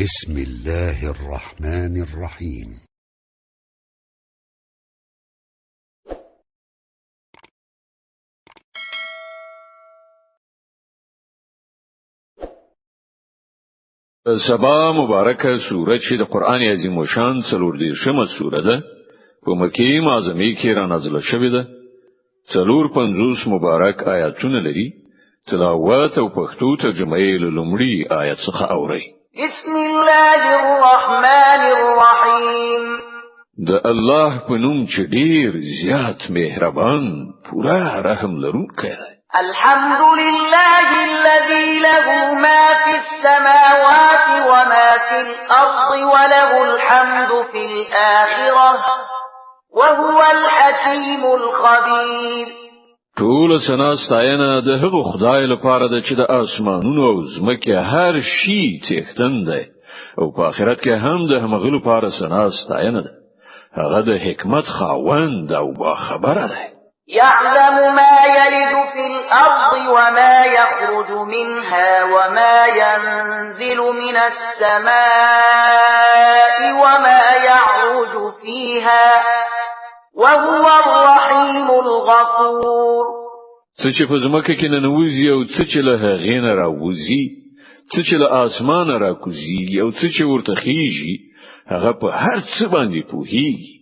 بسم الله الرحمن الرحيم. سبا مبارکه سوره چې د قران عظیم شان څلور دیرشمه سوره ده، په مکه معظمه کې را نازله شوې ده. 54 مبارک آیاتونه لري. تلاوت او پښتو ترجمه یې له لومړي آیت څخه اورئ. بسم الله الرحمن الرحیم. د الله په نوم چې ډیر زیات مهربان، پوره رحم لرونکی دی. الحمد لله الذي له ما في السماوات وما في الأرض وله الحمد في الآخرة وهو الحكيم الخبير. ټول سنا ستاینه د هغه خدای لپاره ده چې د اسمانونو او ځمکې هر شي څښتن دی، او په آخرت کې هم د همغه لپاره سنا ستاینه ده. هغه د حکمت خاوند او باخبره دی. يعلم ما يلج في الأرض وما يخرج منها وما ينزل من السماء وما يعرج فيها وهو الرحيم الغفور. څه چې په ځمکه کې ننوځي او څه چې له هغې نه راوځي، څه چې له اسمانه راکوزي او څه چې ورته خیژي، هغه په هر څه باندې پوهیږي.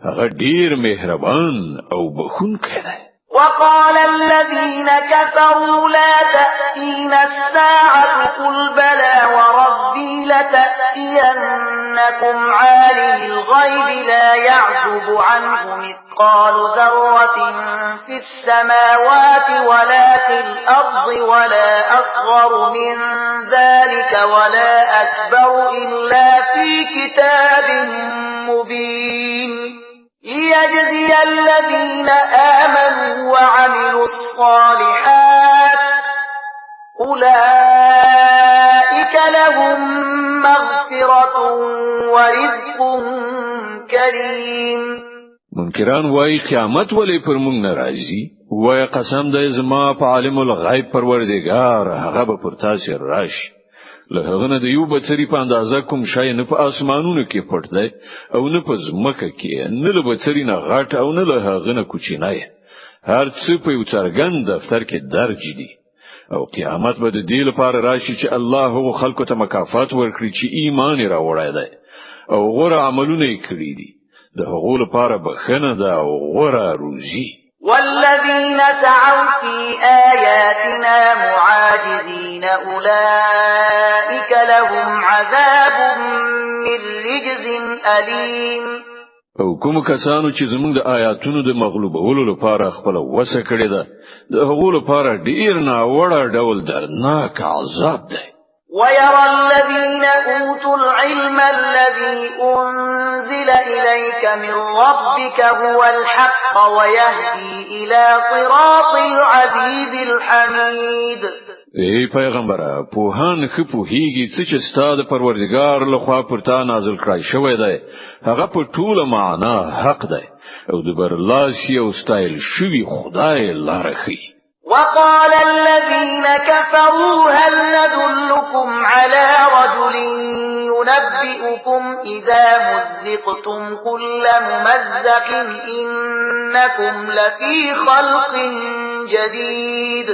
هغه ډیر مهربان او بخښونکی دی. وقال الذين كفروا لا تأتينا الساعة قل بلى وربي لتأتينكم عالم الغيب لا يعزب عنه مثقال ذرة في السماوات ولا في الأرض ولا أصغر من ذلك ولا أكبر إلا في كتاب مبين ليجزي الذين آمنوا وعملوا الصالحات أولئك لهم مغفرة ورزق كريم. منکران وایي قیامت ولې پر مونږ ناراضي؟ وای قسم دی زما په عالم الغیب پروردګار، هغه به پر تاسو راشي. له هغه نه د یو بڅري په اندازه کوم شی نه په اسمانونو کې پټ دی او نه په ځمکه کې، نه له بڅري نه غټ او نه له هغه نه کوچنی. هر څه په یو څرګند دفتر کې درج دي. او قیامت به د دې لپاره راشي چې الله هغو خلکو ته مکافات ورکړي چې ایمان یې راوړی دی او غوره عملونه یې کړي دي. د هغو لپاره بخښنه ده او غوره روزي. والذين سعوا في آياتنا معاجزين أولئك لهم عذاب من رجز أليم. او کوم کسانو چې زموږ د آیاتونو د مغلوبولو لپاره خپل وسه کړې ده، د هغو لپاره ډیر ناوړه ډول دردناک عذاب دی. ويرى الذين أوتوا العلم الذي أنزل إليك من ربك هو الحق ويهدي إلى صراط العزيز الحميد. ای پیغمبره، پوهان ښه پوهیږي څه چې ستا د پروردګار لخوا پر تا نازل کړای شوی دی، هغه په ټوله معنا حق دی او د برلاسي او ستایل شوي خدای لاره ښیي. وقال الذين كفروا هل ندلكم على رجل ينبئكم إذا مزقتم كل ممزق إنكم لفي خلق جديد.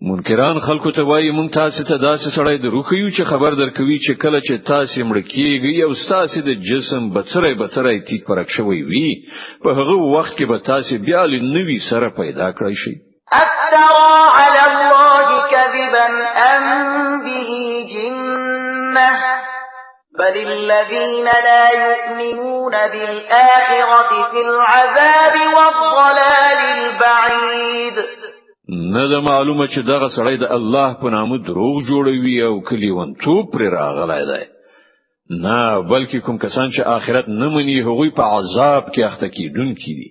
منکران خلکو ته وایي مونږ تاسو ته داسې سړی دروښیو چې خبر درکوي چې کله چې تاسو مړ کیږئ او ستاسو د جسم بڅری بڅری تیت پرک شوی وي، په هغه وخت کې به تاسو بیا له نوي سره پیدا کړئ شئ. افترى على الله كذبا أم به جنة بل الذين لا يؤمنون بالآخرة في العذاب والضلال البعيد. نه ده معلومه چې دغه سړی د الله په نامه دروغ جوړوي او که لیونتوب پرې راغلی دی. نه، بلکې کوم کسان چې آخرت نه مني هغوی په عذاب کې اخته کیدونکي دي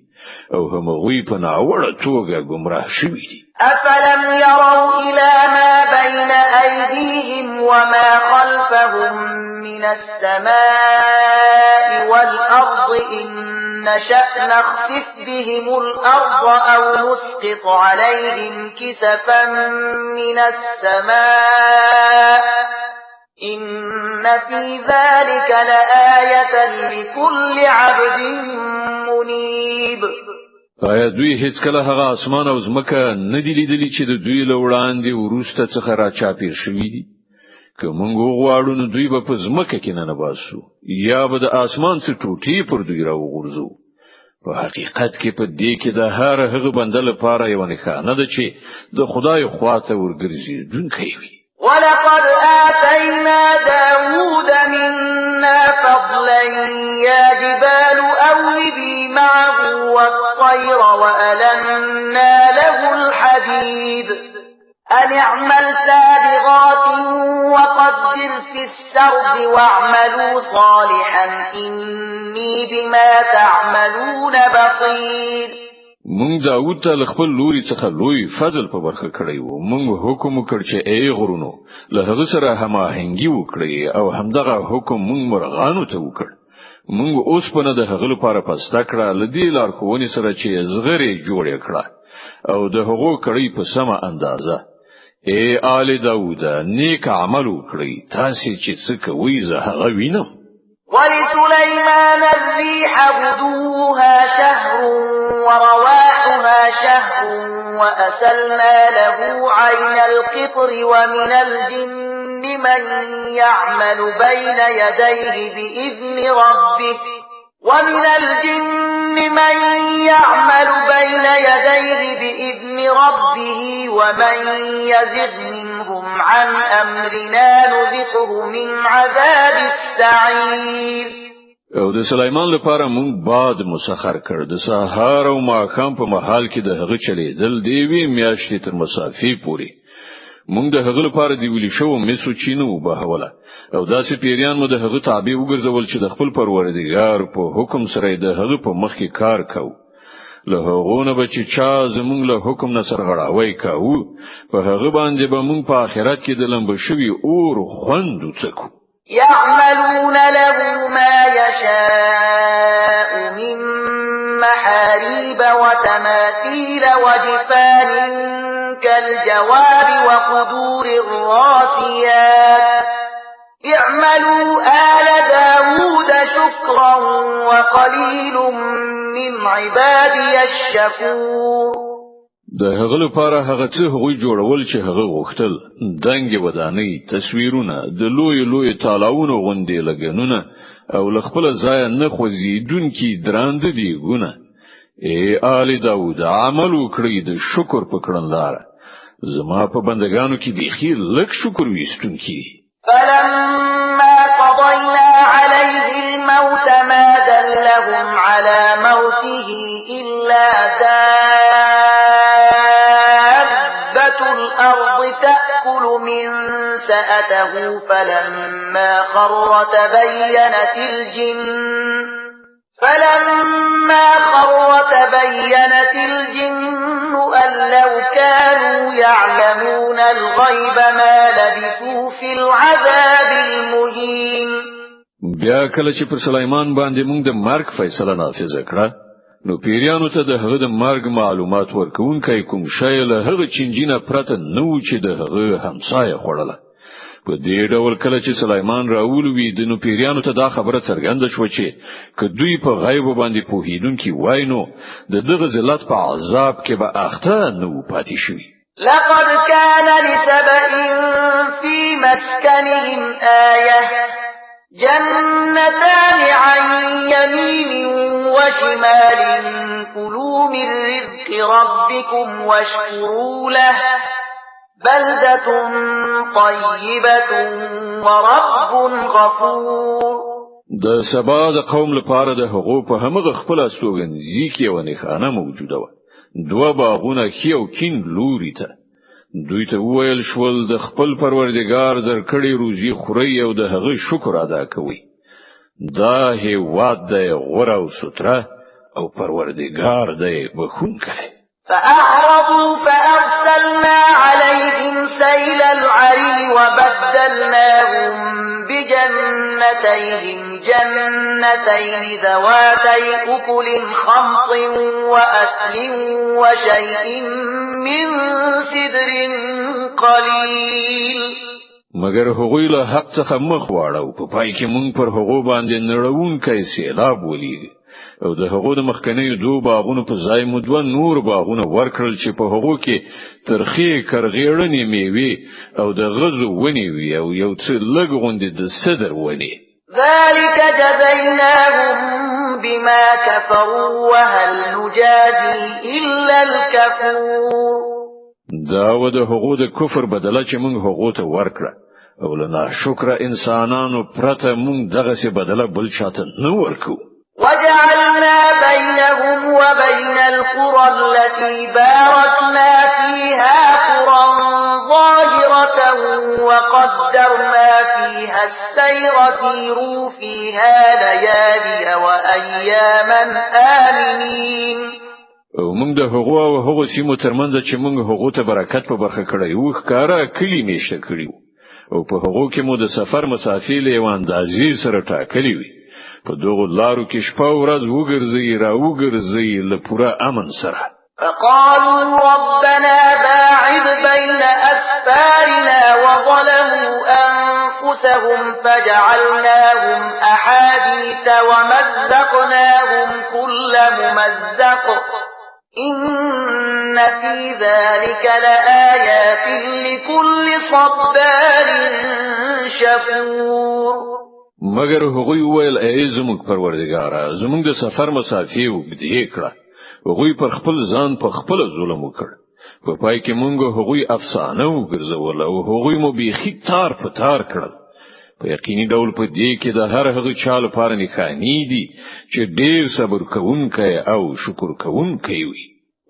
او هم هغوی په ناوړه توګه ګمراه شوي دي. أفلم يروا إلى ما بين أيديهم وما خلفهم من السماء والأرض إن نشأ نخسف بهم الأرض أو نسقط عليهم كسفا من السماء إن في ذلك لآية لكل عبد منيب. آیا دوی هیڅ کله هغه اسمان او ځمکه نه دي لیدلي چې د دوی له وړاندې وروسته څخه را چاپیر شوي دي؟ که مونږ وغواړو نو دوی به په ځمکه کې ننه باسو یا به د اسمان څخه ټوټې پر دوی راوغورځو. په حقیقت کې په دې کې د هر هغه بنده لپاره یو نښانه ده چې د خدای خواته ورګرځېدونکی وي. ولقد آتينا داود منا فضلا يا جبال أوبي معه والطير وألنا له الحديد أن اعمل سابغات وقدر في السرد واعملوا صالحا إني بما تعملون بصير. مونږ داود ته خپل لوري څخه لوی فضل په برخه کړی وو. مونږ حکم وکړ چې ای غرونو، له هغه سره هماهنګي وکړئ، او همدغه حکم مونږ مرغانو ته وکړ. مونږ اوسپنه د هغه لپاره پسته کړه، له دې لارښوونې سره چې زغرې جوړې کړه او د هغو کړۍ په سمه اندازه. ای آل داود، نیک عمل وکړئ، تاسې چې څه کوئ زه هغه وینم. ولسليمان الريح غدوها شهر ورواحها شهر وأسلنا له عين القطر ومن الجن من يعمل بين يديه بإذن ربه ومن الجن من يعمل بين يديه بإذن ربه ومن يزغ منهم عن أمرنا نذقه من عذاب السعير. او د سليمان لپاره مونږ باد مسخر کړ. د سهار او ماښام په محل کې د هغه چلیدل دی وی میاشتې تر مسافې پورې. مونږ د هغه لپاره دی ویلي شو مسو چینو وبهوله، او داسې پیریان مو د هغه تابع وګرځول چې د خپل پروردګار په حکم سره د هغه په مخ کې کار کاوه. له هغو نه به چې چا زمونږ له حکم نه سرغړاوی کاوه، په هغه باندې به مونږ په آخرت کې د لمبه شوي اور خوند وڅکو. يعملون له ما يشاء من محاريب وتماثيل وجفان كالجواب وقدور الراسيات اعملوا آل داود شكرا وقليل من عبادي الشكور. د هغه لپاره هغه څه هغوی جوړول چې هغه غوښتل، دنګې ودانۍ، تصویرونه، د لوی لوی تالاونو غوندې لګنونه او له خپل ځایه نه خوځېدونکي درانده دیګونه. ای آل داود، عمل وکړئ د شکر په کړنلاره. زما په بندگانو کې بیخي لږ شکر ویستونکي. فلما قضينا عليه الموت ما دلهم على موته إلا دابة الأرض تأكل من سأته فلما خر تبينت الجن أن لو كانوا يعلمون الغيب ما لبثوا في العذاب المهين. بیا کله چې پر سليمان باندې موږ د مرګ فیصله نافذ کړه، نو پیریانو ته د هغه د مرګ معلومات ورکوونکی کوم شی له هغه چینجینه پرته نه و چې د هغه همسایه خوړله. په دې ډول کله چې سليمان راولوید، نو پیریانو ته دا خبره څرګنده شوه چې که دوی په غیب باندې پوهیدونکي وای، نو د دغه ذلت په عذاب کې به اخته نه و پاتې شوي. لقد كان لسبإ في مسكنهم آية جنتان عن يمين وشمال كلوا من رزق ربكم واشكروا له بلدة طيبة ورب غفور. د سبا د قوم لپاره د هغو په همغه خپل استوګنځي کې یوه نښانه موجوده وه، دوه باغونه ښي او کیڼ لوري ته. دوی ته وویل شول د خپل پروردګار درکړې روزي خورئ او د هغه شکر ادا کوئ. دا هیواد دی غوره او سوتره، او پروردګار دی بخښونکی. فأعرضوا فأرسلنا عليهم سيل العرم وبدلناهم بجنتيهم جنتين ذواتي أكل خمط وأثل وشيء من سدر قليل. مګر هغوی له حق څخه مخ واړاو. په پای کې مونږ پر هغو باندې نړونکی سیلاب ولید او د هغو د مخکنیو دوو باغونو په ځای مو دوه نور باغونه ورکړل چې په هغو کې ترخې کرغېړنې میوې او د غزو ونې وي او یو څه لږ غوندې د سدر ونې. ذلك جزيناهم بما كفروا وهل نجازي إلا الكفور. دا و د هغو د کفر بدله چې مونږ هغو ته ورکړه، او له ناشکره انسانانو پرته مونږ دغسې بدله بل چاته نه ورکو. وجعلنا بينهم وبين القرى التي باركنا فيها قرى ظاهرة وقدرنا فيها السير سيروا فيها ليالي وأياما آمنين. او موږ د هغو او هغو سیمو ترمنځ چې موږ هغو ته برکت په برخه کړی وو ښکاره کلي میشته کړي وو، او په هغو کې مو د سفر مسافې له یوه اندازې سره ټاکلې وي. په دغو لارو کې شپه ورځ وګرځئ را وګرځئ له پوره امن سره. فقالوا ربنا باعد بين أسفارنا وظلموا أنفسهم فجعلناهم أحاديث ومزقناهم كل ممزق إن في ذلك لآيات لكل صبار شكور. مګر هغوی وویل ای زموږ پروردګاره، زموږ د سفر مسافې اوږدې کړه. هغوی پر خپل ځان په خپل ظلم وکړ. په پای کې مونږ هغوی افسانه وګرځول او هغوی مو بیخي تار په تار کړل. په یقیني ډول په دې کې د هر هغه چا لپاره نښانې دي چې ډیر صبر کوونکی او شکر کوونکی وي.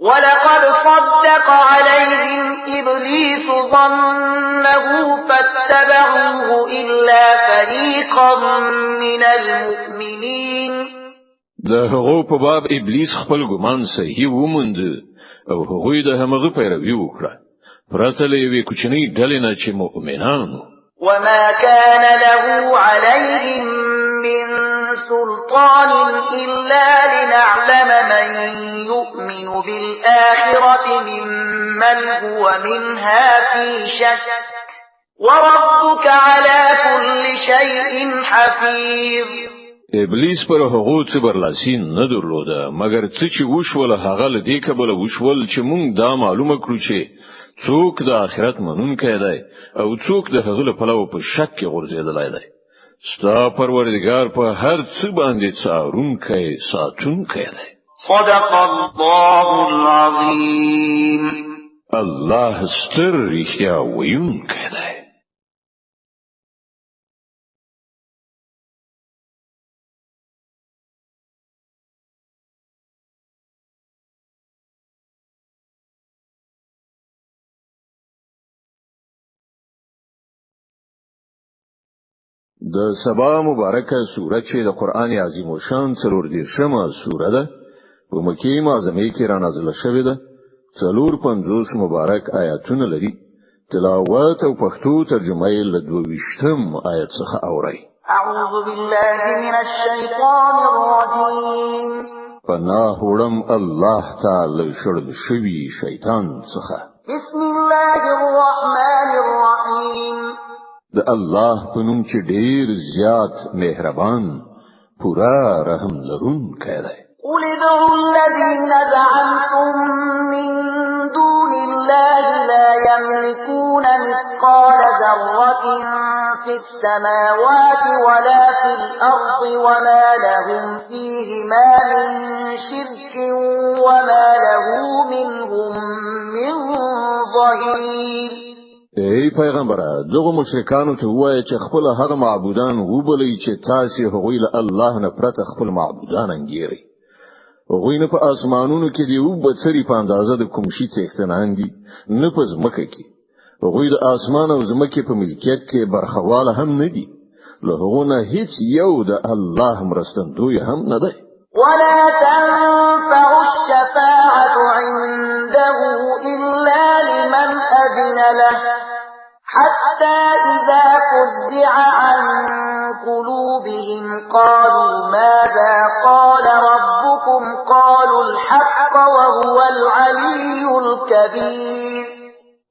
ولقد صدق عليهم إبليس ظنه فاتبعوه إلا فريقا من المؤمنين. د هغو په باب ابلیس خپل ګمان صحیح وموند او هغوی د همغه پیروي وکړه، پرته له یوې کوچنۍ ډلې نه چې مؤمنان وو. وما كان له عليهم من سلطان إلا لنعلم من يؤمن بالآخرة ممن هو منها في شك وربك على كل شيء حفيظ. ابلیس پر هغو څه برلاسی نه درلوده، مګر څه چې وشول هغه له دې کبله وشول چې مونږ دا معلومه کړو چې څوک د آخرت منونکی دی او څوک د هغه له پلوه په شک کې غورځېدلی دی. ستا پروردګار په هر څه باندې څارونکی ساتونکی دی. صدق الله العظیم. الله ستر رښتیا ویونکی دی. د سبا مبارکه سوره چې د قرآن عظیم الشان 34مه سوره ده، په مکې معظمې کې را نازله شوې ده. 54 مبارک آیاتونه لري. تلاوت او پښتو ترجمه یې له 22م آیت څخه اورئ. اعوذ بالله من الشیطان الرجیم. پناه وړم الله تعالی شړل شوي شیطان څخه. بسم الله الرحمن الرحیم. د الله په نوم چې ډیر زیات مهربان پورا رحم لرونکی دی. قل ادعوا الذين زعمتم من دون الله لا يملكون مثقال ذرة في السماوات ولا في الأرض وما لهم فيهما من شرك وما له منهم من ظهير. ای پیغمبره، دغه مشرکانو ته ووایه چې خپل هغه معبودان وبلئ چې تاسې هغوی له الله نه پرته خپل معبودان انګیرئ. هغوی نه په اسمانونو کې د یو بڅري په اندازه د کوم شي څښتنان دي، نه په ځمکه کې. هغوی د اسمان او ځمکې په ملکیت کې برخواله هم نه دي. له هغو نه هیڅ یو د الله مرستندوی هم نه دی. ولا تنفع الشفاعة عنده إلا لمن أذن له حتى إذا فزع عن قلوبهم قالوا ماذا قال ربكم قالوا الحق وهو العلي الكبير.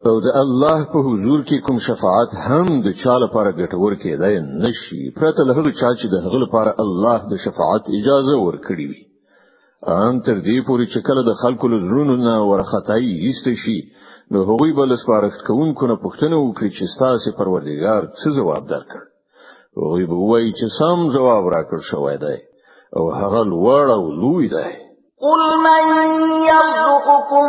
او د الله په حضور کې کوم شفاعت هم د چا لپاره ګټور کېدای نشي، پرته له هغه چا چې د هغه لپاره الله د شفاعت اجازه ورکړي وي. ان تر دې پورې چې کله د خلکو له زړونو نه ورخطایي ایسته شي، نو هغوی به له سپارښت کوونکو نه پوښتنه وکړي چې ستاسې پروردګار څه ځواب درکړ. هغوی به ووایي چې سم ځواب راکړ شوی دی او هغه لوړ او لوی دی. قل من يرزقكم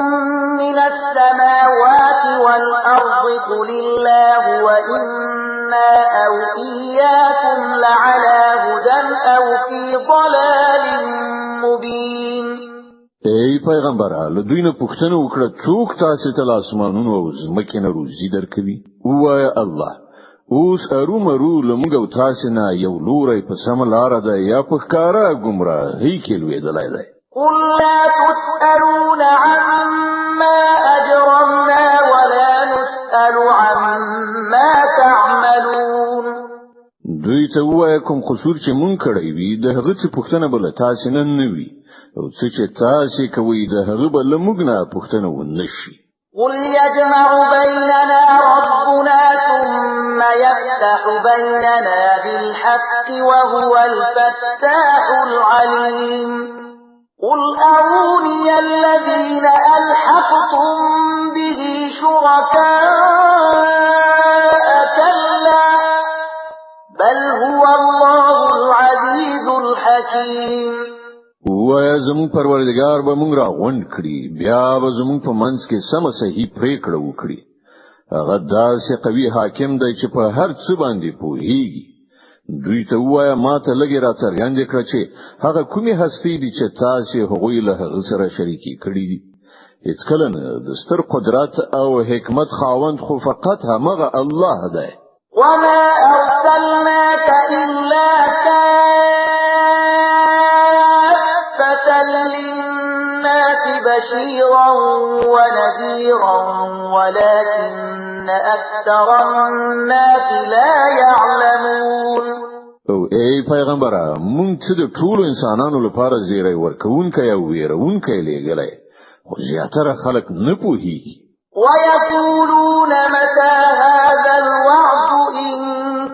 من السماوات والأرض قل الله وإنا أو إياكم لعلى هدى أو في ضلال مبين. ای پیغمبره، له دوی نه پوښتنه وکړه څوک تاسې ته له اسمانونو او ځمکې نه روزي درکوي؟ ووایه الله. اوس ارومرو له موږ او تاسې نه یو لوری په سمه لاره ده یا په ښکاره ګمراهۍ کې لوېدلی دی. قل لا تسألون عما أجرمنا ولا نسأل عما تعملون. دوی ته ووایه کوم قصور چې مونږ کړی وي د هغه څه پوښتنه به له تاسې نه نه وي، او څه چې تاسې کوئ د هغه به له موږ نه پوښتنه ونه شي. قل يجمع بيننا ربنا ثم يفتح بيننا بالحق وهو الفتاح العليم. قل أروني الذين ألحقتم به شركاء كلا بل هو الله العزيز الحكيم. ووایه زموږ پروردګار به موږ راغونډ کړي، بیا به زموږ په منځ کې سمه صحیح پرېکړه وکړي. هغه داسې قوي حاکم دی چې په هر څه باندې پوهیږي. دوی ته ووایه ما ته لږې راڅرګندې کړه چې هغه کومې هستۍ دي چې تاسې هغوی له هغه سره شریکې کړي دي. هیڅکله نه، د ستر قدرت او حکمت خاوند خو فقط همغه الله دی. وما أرسلناك إلا كافة للناس بشيرا ونذيرا ولكن أكثر الناس لا يعلمون. او ای پیغمبره، مونږ ته د ټولو انسانانو لپاره زیری ورکوونکی او ویرونکی لیږلی، خو زیاتره خلک نه پوهیږي. ويقولون متى هذا الوعد إن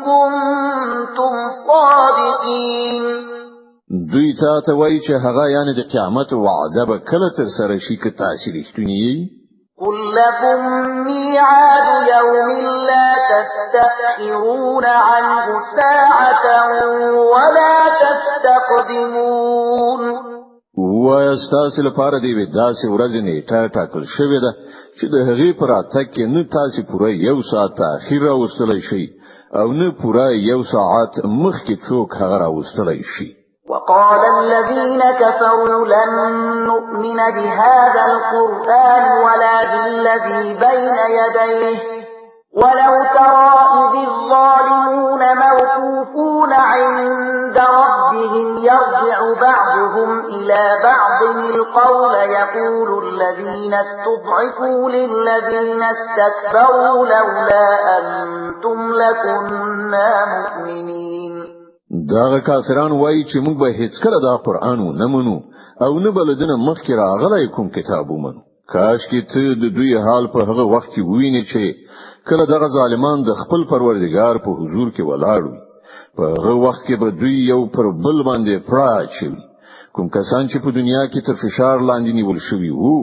كنتم صادقين. دوی تا ته وایي چې هغه یعنې د قیامت وعده به کله ترسره شي که تاسې رښتوني یئ؟ قل لكم ميعاد يوم لا تستأخرون عنه ساعة ولا تستقدمون. ووایه ستاسې لپاره د یوې داسې ورځې نیټه ټاکل شوې ده چې د هغې په راتګ کې نه تاسې پوره یو ساعت تاخیر راوستلی شئ او نه پوره یو ساعت مخکې څوک هغه راوستلی شي. وقال الذين كفروا لن نؤمن بهذا القرآن ولا بالذي بين يديه ولو ترى إذ الظالمون موقوفون عند ربهم يرجع بعضهم إلى بعض القول يقول الذين استضعفوا للذين استكبروا لولا أنتم لكنا مؤمنين. دغه کافران وایي چې موږ به هیڅکله دا قرآن ونه منو او نه به له ده نه مخکې راغلی کوم کتاب ومنو. کاش کې ته د دوی حال په هغه وخت کې ووینې چې کله دغه ظالمان د خپل پروردګار په حضور کې ولاړ وي. په هغه وخت کې به دوی یو پر بل باندې پړه اچوي. کوم کسان چې په دنیا کې تر فشار لاندې نیول شوي وو،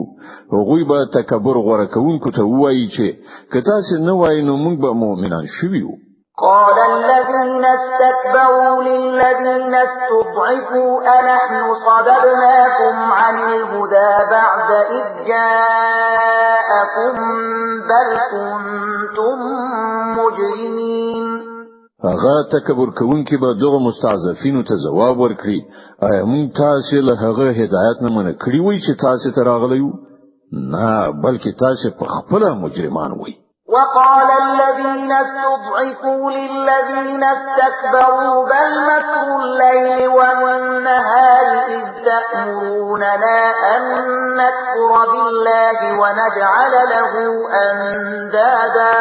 هغوی به تکبر غوره کوونکو ته ووایي چې که تاسې نه وای نو موږ به مؤمنان شوي وو. قال الذين استكبروا للذين استضعفوا أنحن صددناكم عن الهدى بعد إذ جاءكم بل كنتم مجرمين. هغه تکبر کوونکي به دغه مستضعفینو ته ځواب ورکړي: آیا موږ تاسې له هغه هدایت نه منع کړي وئ چې تاسې ته راغلی وو؟ نه، بلکې تاسې په خپله مجرمان وئ. وقال الذين استضعفوا للذين استكبروا بل مكر الليل والنهار إذ تأمروننا أن نكفر بالله ونجعل له أندادا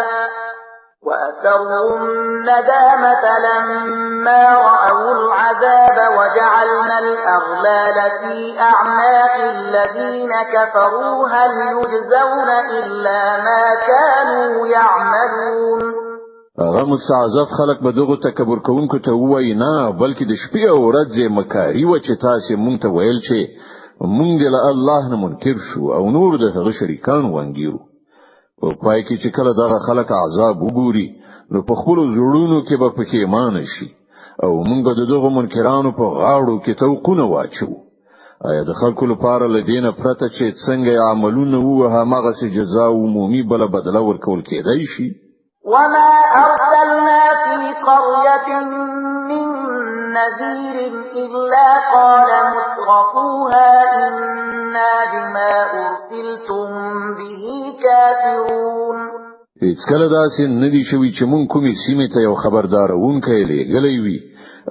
وأسروا الندامة لما رأوا العذاب وجعلوا وجعلنا الأغلال في أعناق الذين كفروا هل يجزون إلا ما كانوا يعملون. هغه مستعذف خلک به دغه تکبر کوونکو ته وایي: نه، بلکې د شپې او ورځې مکاری و چې تاسو مونږ ته ویل چې مونږ له الله نه منکر شو او نور د هغه شریکان وانګیرو. په پای کې چې کله دغه خلک عذاب وګوري نو په خپل زړونو کې به پښیمان شي او مونږ به دغه منکرانو په غاړو کې توقونه واچو. آیا د خلکو لپاره له دینه پرته چې څنګه عملونه وو هماغسې جزا عمومي بله بدله ورکول کېدای شي؟ وما أرسلنا في قرية من نذير إلا قال مترفوها إنا بما أرسلتم به كافرون. هیڅکله داسې نه دي شوي چې مونږ کومې سیمې ته یو خبردارونکی لېږلی وي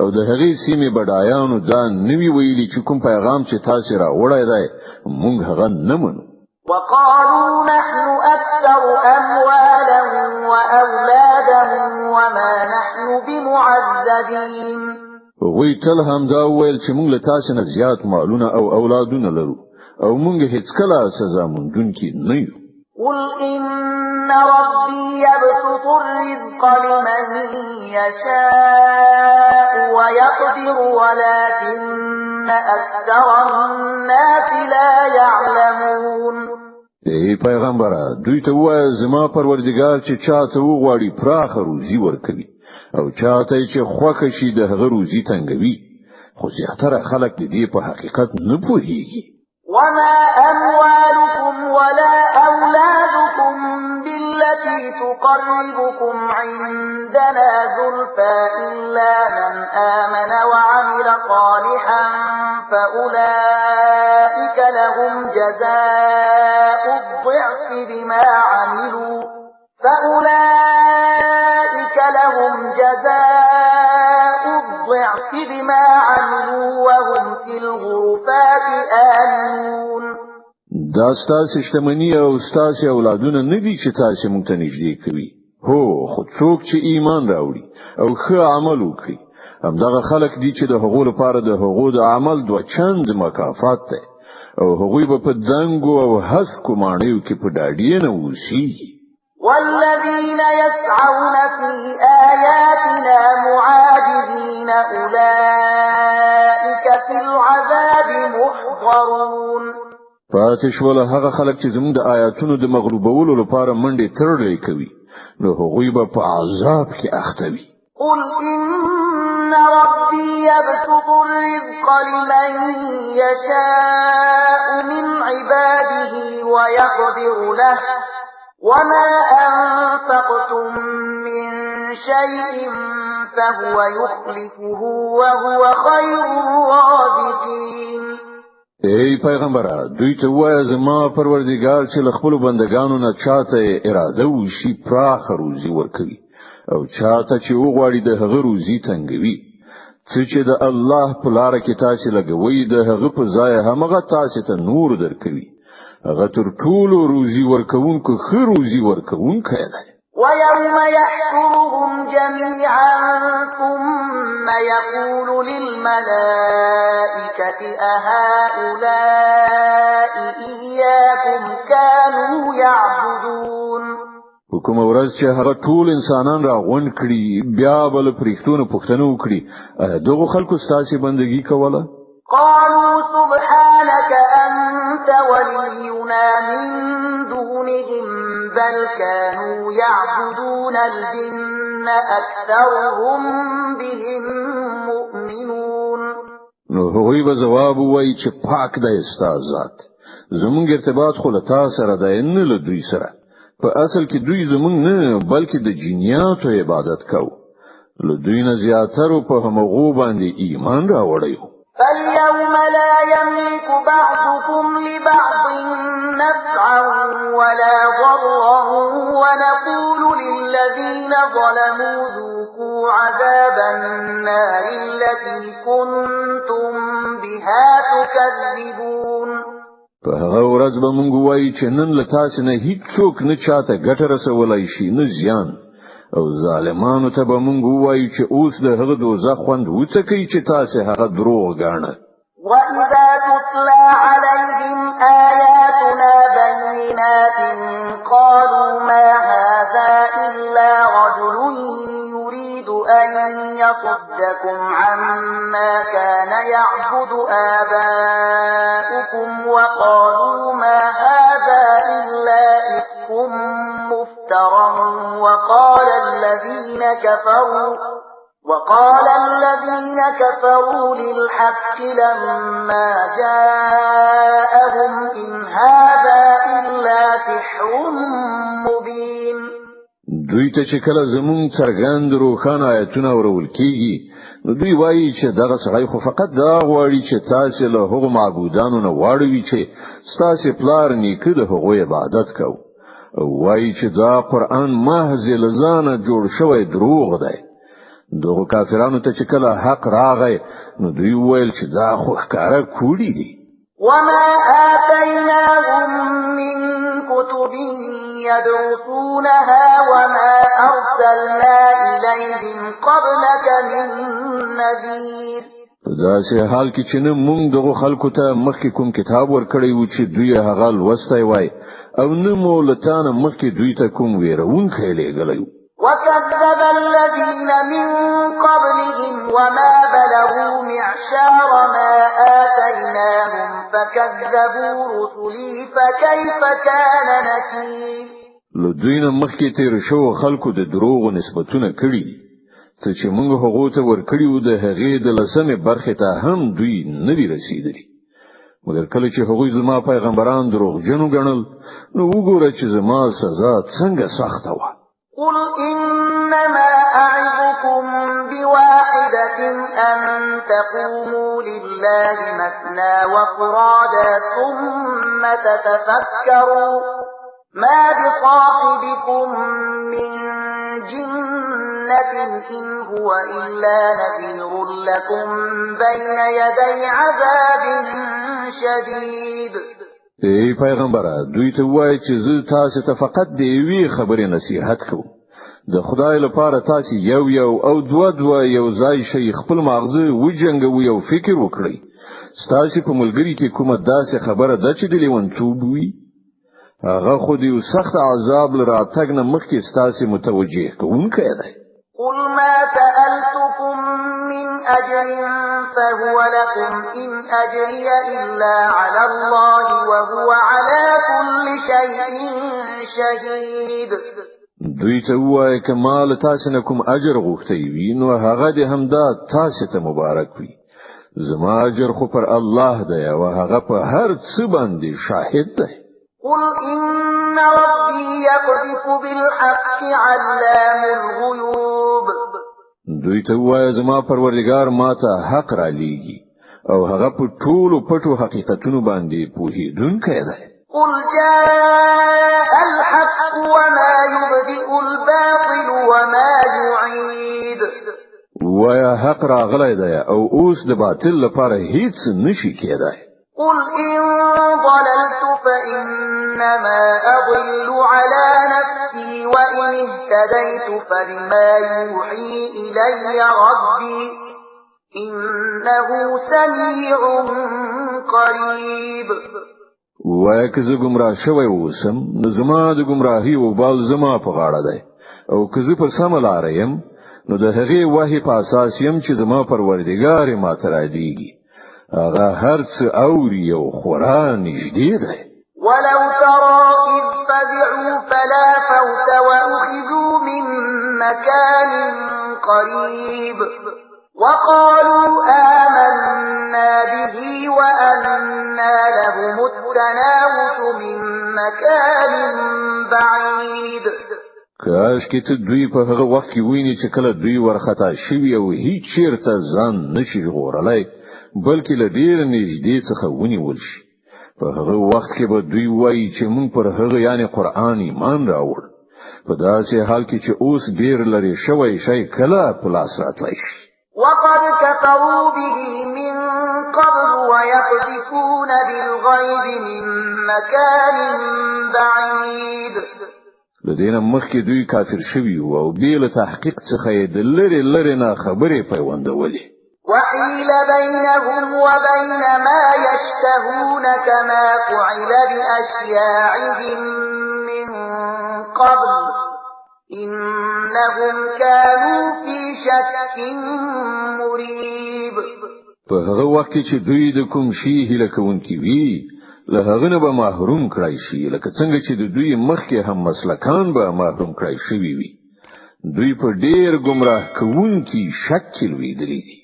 او د هغې سیمې بډایانو دا نه وي ویلي چې کوم پیغام چې تاسې راوړی دی مونږ هغه نه منو. وقالوا نحن أكثر أموالا وأولادا وما نحن بمعذبين. هغوی تل همدا ویل چې مونږ له تاسې نه زیات مالونه او اولادونه لرو او مونږ هیڅکله سزا موندونکي نه یو. قل إن ربي يبسط الرزق لمن يشاء ويقدر ولكن أكثر الناس لا يعلمون. ای پیغمبره، دوی ته ووایه زما پروردګار چې چاته وغواړي پراخه روزي ورکوي او چاته چې خوښه شي د هغه روزي تنګوي، خو زیاتره خلک د دې په حقیقت نه پوهیږي. وما أموالكم ولا أولادكم بالتي تقربكم عندنا زلفى إلا من آمن وعمل صالحا فأولئك لهم جزاء الضعف بما عملوا فأولئك لهم جزاء الضعف بما عملوا وهم في الغرفات آمنون. دا ستاسې شتمني او ستاسې اولادونه نه دي چې تاسې موږ ته نږدې کوي. هو، خو څوک چې ایمان راوړي او ښه عمل وکړي همدغه خلک دي چې د هغو لپاره د هغو د عمل دوه چند مکافات دی او هغوی به په دنګو او هسکو ماڼیو کې په ډاډینه اوسیږي. والذين يسعون في آياتنا معاجزين أولئك في العذاب محضرون. پاتې شول هغه خلک چې زموږ د آیاتونو د مغلوبولو لپاره منډې ترړې کوي نو هغوی به په عذاب کې اخته وي. قل إن ربي يبسط الرزق لمن يشاء من عباده ويقدر له وما أنفقتم من شيء فهو يخلفه وهو خير الرازقين. ای پیغمبره، دوی ته ووایه زما پروردګار چې له خپلو بندګانو نه چاته اراده وشي پراخه روزي ورکوي او چاته چې وغواړي د هغه روزي تنګوي. څه چې د الله په لاره کې تاسې لګوئ د هغه په ځای همغه تاسې ته نور درکوي. هغه تر ټولو روزي ورکوونکو ښه روزي ورکوونکی دی. ويوم يحشرهم جميعا ثم يقول للملائكة أهؤلاء إياكم كانوا يعبدون. په کومه ورځ چې هغه ټول انسانان راغونډ کړي بیا به له پرښتو نه پوښتنه وکړي دغو خلکو ستاسې بندګي کوله؟ قالوا سبحانك أنت ولينا من دونهم بل كانوا يعبدون الجن أكثرهم بهم مؤمنون. نو هغوی به ځواب ووایي چې پاک دی ستا ذات، زموږ ارتباط خو له تا سره دی نه له دوی سره. په اصل کې دوی زموږ نه بلکې د جنیاتو عبادت کوو. له دوی نه زیاترو په همغو باندې ایمان راوړی. فاليوم لا يملك بعضكم لبعض نفعا ولا ضرا ونقول للذين ظلموا ذوقوا عذاب النار التي كنتم بها تكذبون. په هغه ورځ به مونږ وایو چې نن له تاسو نه هیڅوک نه چاته ګټه رسولای شي نه زیان، او ظالمانو ته به مونږ ووایو چې اوس د هغه دوزخ خوند وڅکئ چې تاسو هغه دروغ ګاڼه. وإذا تتلى عليهم آياتنا بينات قالوا ما هذا إلا رجل يريد أن يصدكم عما كان يعبد آباؤكم وقالوا ما هذا إلا إفك مفترى وقال الذين كفروا للحق لما جاءهم إن هذا إلا سحر مبين. دوی ته چې کله زمونږ څرګند روښانه آیتونه اورول کیږي، نو دوی وایي چې دغه سړی خو فقط دا غواړي چې تاسو له هغو معبودانو نه واړوي چې ستاسو پلار نیکه د هغو عبادت کوي، او وایي چې دا قرآن محض له ځانه جوړ شوی دروغ دی. دغه کافرانو ته چې کله حق راغی، نو دوی ویل چې دا خو ښکاره کوډي دي. وما آتيناهم من كتب يدرسونها وما أرسلنا إليهم قبلك من نذير. په داسې حال کې چې نه مونږ دغه خلکو ته مخکې کوم کتاب ورکړی و چې دوی هغه لوستی وای، او نه مو له تا نه مخکې دوی ته کوم ویرونکی لېږلی و. وكذب الذين من قبلهم وما بلغوا معشار ما آتيناهم فكذبوا رسلي فكيف كان نكير. له دوی نه مخکې تېرو شوو خلکو د دروغو نسبتونه کړي دي، څه چې موږ هغو ته ورکړي وو د هغې د لسمې برخې ته هم دوی نه دي رسېدلي. مګر کله چې هغوی زما پیغمبران دروغجن وګڼل، نو وګوره چې زما سزا څنګه سخته وه. قل إنما أعظكم بواحدة أن تقوموا لله مثنى وفرادا ثم تتفكروا ما بصاحبكم من جنة إن هو إلا نذير لكم بين يدي عذاب شديد. ای پیغمبره، دوی ته وایي چې زه تاسو ته فقط د یوې خبرې نصیحت کوم. د خدای لپاره تاسو یو یو او دوه دوه یو ځای شئ، خپل ماغزه وجنګوئ او فکر وکړئ. ستاسو په ملګري کې کومه داسې خبره ده چې د لیونتوب وي؟ هغه خو د یو سخت عذاب له راتګ نه مخکې ستاسو متوجه کوونکی دی. قل ما سألتكم من أجر فهو لكم إن أجري إلا على الله وهو على كل شيء شهيد. دوی ته ووایه که ما له تاسو نه کوم اجر غوښتی وي، نو هغه دې همدا تاسو ته مبارک وي. زما اجر خو پر الله دی او هغه په هر څه باندې شاهد دی. قل إن ربي يقذف بالحق علام الغيوب. دوی ته ووایه زما پروردګار ما ته حق را لیږي او هغه په ټولو پټو حقیقتونو باندې پوهېدونکی دی. قل جاء الحق وما يبدئ الباطل وما يعيد. ووایه حق راغلی دی او اوس د باطل لپاره هیڅ نشي کېدای. قل إن ضللت فإنما أضل على نفسي وإن اهتديت فبما يوحي إلي ربي إنه سميع قريب. وایه که زه ګمراه شوی اوسم، نو زما د ګمراهۍ وبال زما په غاړه دی، او که زه پر سمه لاره یم، نو د هغې وحي په اساس یم چې زما پروردګار ما ته رالیږي. هغه هر څه اوري او خورا نږدې دی. ولو ترى إذ فزعوا فلا فوت وأخذوا من مكان قريب وقالوا آمنا به وأنى لهم التناوش من مكان بعيد. کاش کې ته دوی په هغه وخت کې ویني چې کله دوی ورخطا شوي او هیڅ چیرته ځان نشي ژغورلی، بلکې له ډیر نږدې څخه ونیول شي. په هغه وخت کې به دوی وایي چې موږ پر هغه یعنی قرآن ایمان راوړ، په داسې حال کې چې اوس ډیر لرې شوی شی کله په لاس راتلی شي. وقد كفروا به من قبل ويقذفون بالغيب من مكان بعيد. له دې نه مخکې دوی کافر شوي وو او بې له تحقیق څخه یې د لرې لرې نه خبرې پیوندولې. وحيل بينهم وبين ما يشتهون كما فعل بأشياعهم من قبل إنهم كانوا في شك مريب. په هغه وخت کې چې دوی د کوم شي هیله کوونکي وي، له هغه نه به محروم کړای شي، لکه څنګه چې د دوی مخکې هم مسلکان به محروم کړای شوي وي. دوی په ډیر ګمراه کوونکي شک کې لویدلي دي.